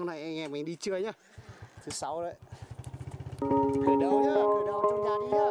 Hôm nay anh em mình đi chơi nhá. Thứ sáu đấy. Khởi đầu nhá, khởi đầu trong nhà đi nhá.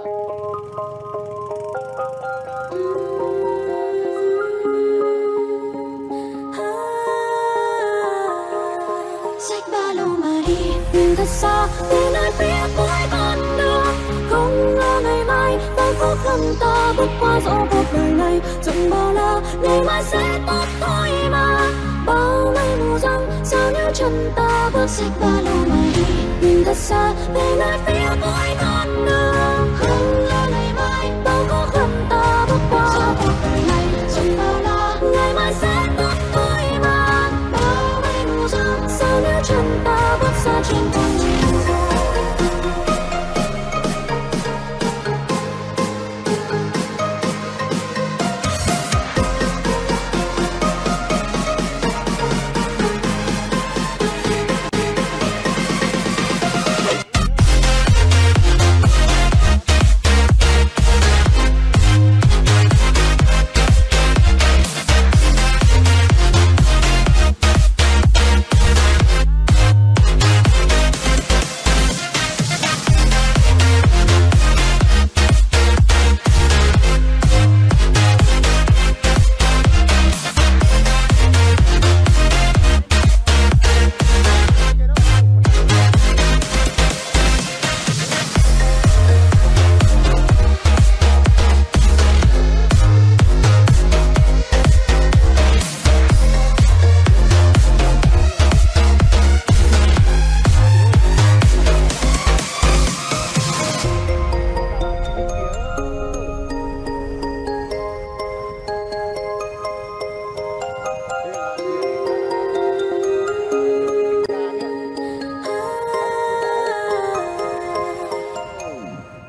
Xách ba lô mà đi, nhìn thật xa, bên ai phía cuối con đường. Không lo ngày mai, bao khó khăn ta bước qua dẫu cuộc đời này chẳng bao la. Ngày mai sẽ tốt thôi mà, bao mây mù giăng, sao níu chân ta bước, xách ba lô mà đi. Nhìn thật xa, bên ai phía cuối con đường. Không lo ngày mai, bao khó khăn ta bước qua. Dẫu cuộc đời này chẳng bao la, ngày mai sẽ tốt thôi mà. Bao mây mù giăng, sao níu chân ta bước xa trên con đường.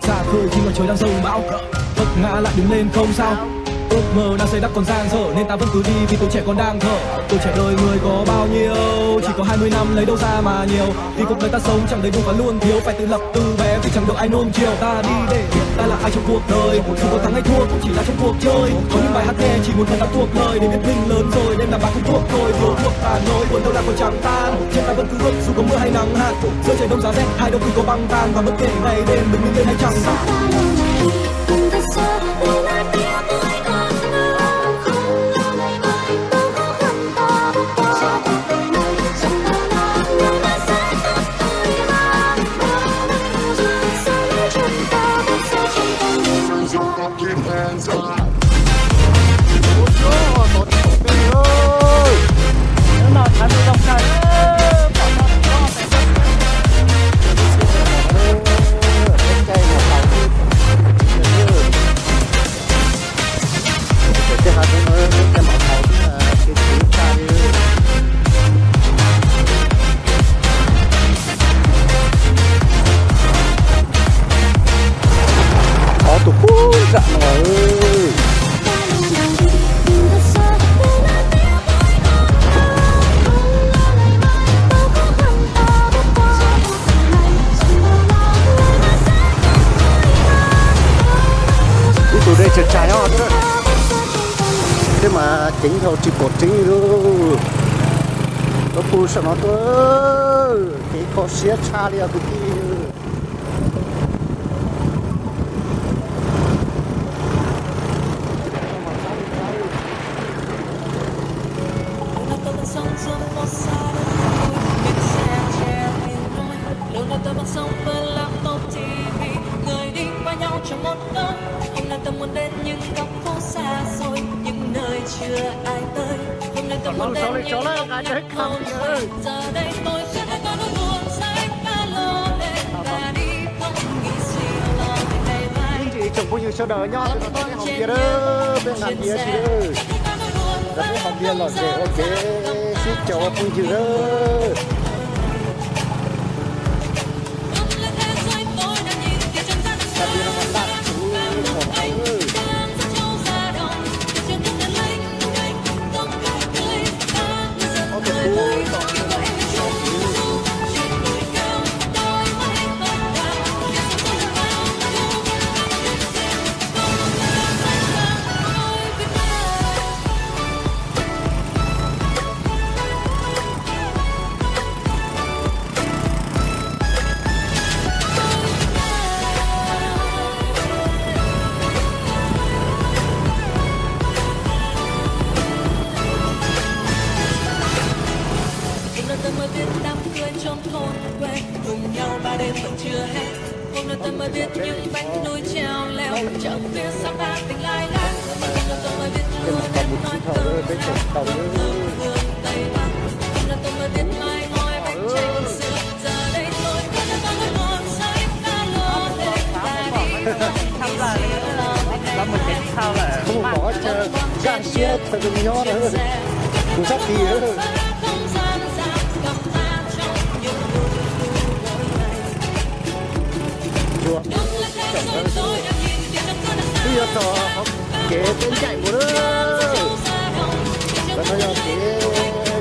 Xa khơi khi ngoài trời đang giông bão. Vấp ngã lại đứng lên không sao. Ước mơ đang xây đắp còn dang dở nên ta vẫn cứ đi vì tuổi trẻ còn đang thở. Tuổi trẻ đời người có bao nhiêu, chỉ có hai mươi năm lấy đâu ra mà nhiều. Vì cuộc đời ta sống chẳng đầy đủ và luôn thiếu, phải tự lập từ bé vì chẳng được ai nuông chiều. Ta đi để biết ta là ai trong cuộc đời, dù có thắng hay thua cũng chỉ là trong cuộc chơi. Có những bài hát nghe chỉ muốn phần đọc thuộc lời, để biết mình lớn rồi nên đàn bạc không thuộc thôi. Điều thuộc ta nói buồn đâu là còn chẳng tan, trên ta vẫn cứ bước dù có mưa hay nắng hạn. Giữa trời đông giá rét hai đâu cũng có băng tan, và bất kể ngày đêm bình minh lên hay trăng. Có tụi phú rạ mà. Ib tug dej tshav tshav nyob thiab mas ceev dhau tsis pom tseeb li. Lub pug saum no tuaj, kev kho siab tshaj li os kwv tij. Ib ntsis tsoom phooj ywg sawv daws nyob peb hau npias, peb nqa npias sis, peb hau npias lom zem ua kev sib caum ua phooj ywg lawm. Koj mus pom qab chaw kaj siab chaw zoo nyob na, kuv sab tid. Twb yuav txog kev peb ncaim mus lawm. Qhov no yog kev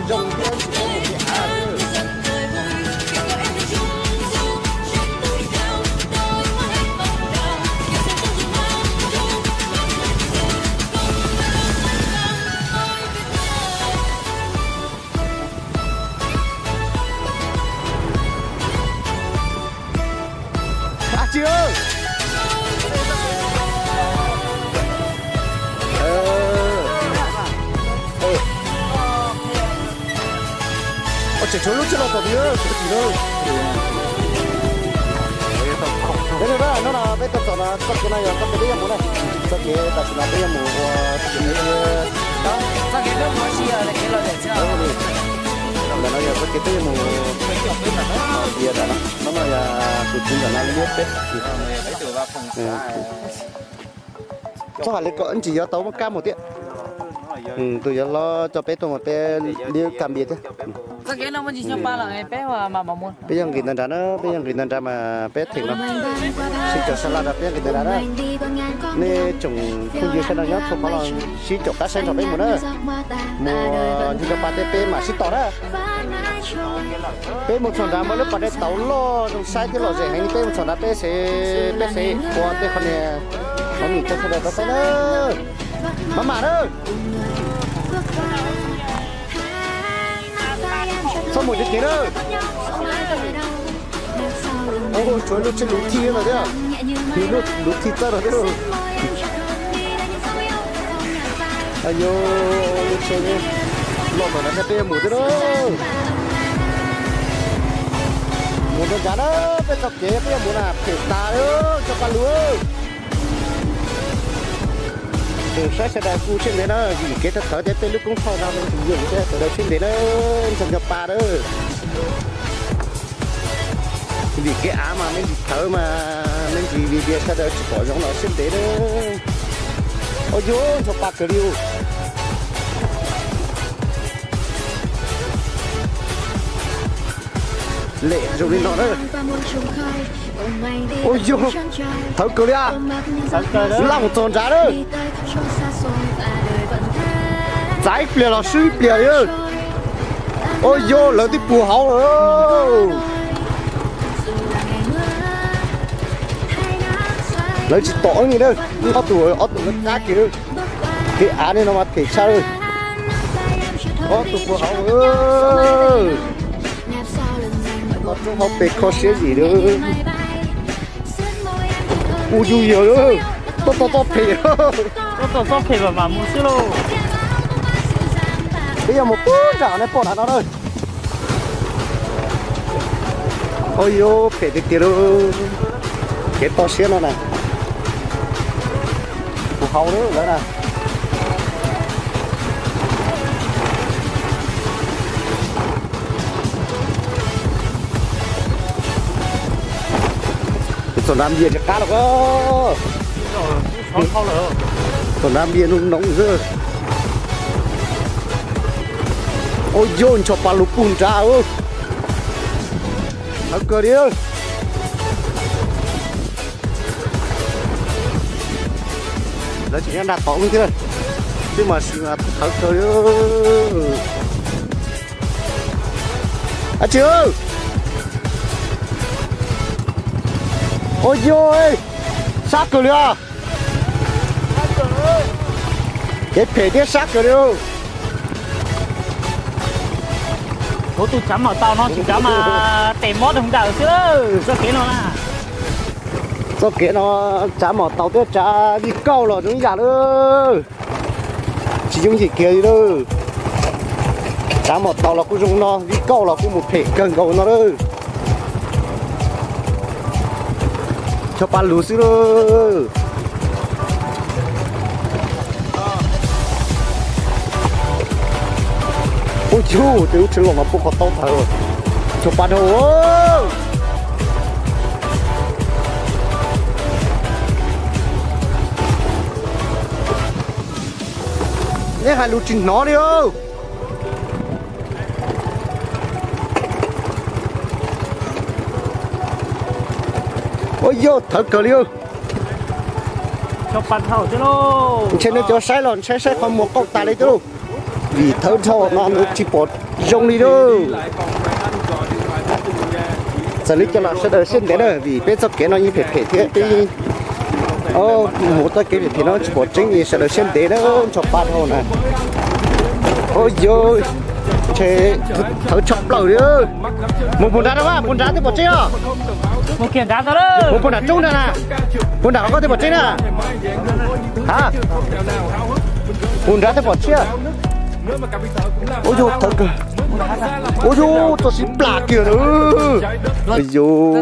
zoo thiab tsis tau mus kev av. Ab tsi. Ua tseem tshuav lub tsheb los tom tid, tshuav tim no. Peb no, no no peb tuaj txog no, txoj kev no yog txoj kev peb yuav mus na. Txoj kev tam sim no peb yuav mus ua txoj kev, txoj kev, ntawm no yog txoj kev peb yuav mus. Tias ntawm no, no no yog tus txiv ntawm no liab peb. Txhob hais li kom ntsis yuav tau muab kab mus thiab. Tus yuav hlob coj peb tuaj mas peb liab kab npias thiab. Peb yog nqis nta nrad na, peb yog nqis nta nrad mas peb theem no. Sib caum sab laj nrad peb yog nqis nta nrad na. Nej tsoom phooj ywg sawv daws nyob txhua qhov los sib caum qab saib nrog peb mus na. Mus ncig rau pas tej peb mam sib tos na. Peb mus txog nrad muaj lub pas dej tauv loj zoo saib thiab lom zem heev li. Peb mus txog nrad peb xav, peb xav ua tej qhov niag, qhov niag rau sawv daws tau saib na. Maj mam na. Txhob mus kev kev na. Tshuav lub tsheb luv thij ntawd thiab. Luv thij txawj ntawd thiab. Ayo, lub tsheb loj ntawd no thiab peb yuav mus thiab na. Mus rau nrad na, peb txoj kev peb yuav mus na phem tas lawm tso pa lug. Saib sawv daws kuj siab ntev na, vim kev thawv thawv thiab peb lub koob thoj no me ntsis yuam thiab sawv daws siab ntev na, ntxhais nco pa na. Vim kev av mas me ntsis thawv mas me ntsis vim tias sawv daws tsis pom zoo los siab ntev na. Ua yuav ntxhais pa kawg li. Lem zoo li no na. Ua yog, thawv kawg li a. Laj mus txog nrad na. Txav ib pliag los swb ib pliag li. Ua yog, lawv twb puag hauv lawm. Lawv tsis tom li na. Ob tug, ob tug lawv qab kiag. Kev av li no mas phem tshaj. Ob tug puag hauv. Roob hauv pes kho siab zim li. Ua yug yawg, tuaj txog txoj phem, tuaj txog txoj phem mam mam mus xwb lauj. Peb yuav mus pub nram nej pom nram no na. Ua yog phem tiag tiag lauj. Kev toj siab no na. Puag hauv lawm na. Txog nrad npias tsis qab los. Txog nrad npias noo noov xwb. Ua yog ncho pa lug puag nrad. Thawv kawg li. Lawv tseem nyob nram tod thiab, twb mas thawv kawg li. Ab tsi, ua yog sab kawg li os. Kev phem thiab sab kawg li. Kuv tus tsav mom tau no tsis tsav mas tes mob doog ntawm xwb txoj kev no na. Txoj kev no tsav mom tau thiab tsav vij kauj los zoo ib yam lawm. Tsis yooj yim kiag li lawm. Av mom tau los kuj zoo no, vij kauj los kuj mus phem kawg nkaus no lawm. Choj pab lug xwb lawm. Ub yug, tej lub tsheb los mas pub qhov taub tawv. Choj pab dhau. Neb hais lus tsis hnov li. Ua yog thawv kawg li. Ntshe nej cov saib los ntshai saib qhov muag qauj tas li thiab lauj. Vim thawv dhau no nws tsis pom zoo li lauj. Txawm li cas los sawv daws siab ntev na, vim peb txoj kev no yeej phem phem thiab peb mus txoj kev phem phem no tsis pom tseeb, sawv daws siab ntev na, ntsho pa dhau na. Ua yog ntshe thawv tshaj plaws li. Mus puag nrad na, puag nrad twb pom tseeb os. Mus puag nram roob na, puag nram qhov koj twb pom tseeb na. Ha, puag nrad twb pom tseeb. Ua yog thawv kawg. Ua yog txoj siv plam kiag na. Yog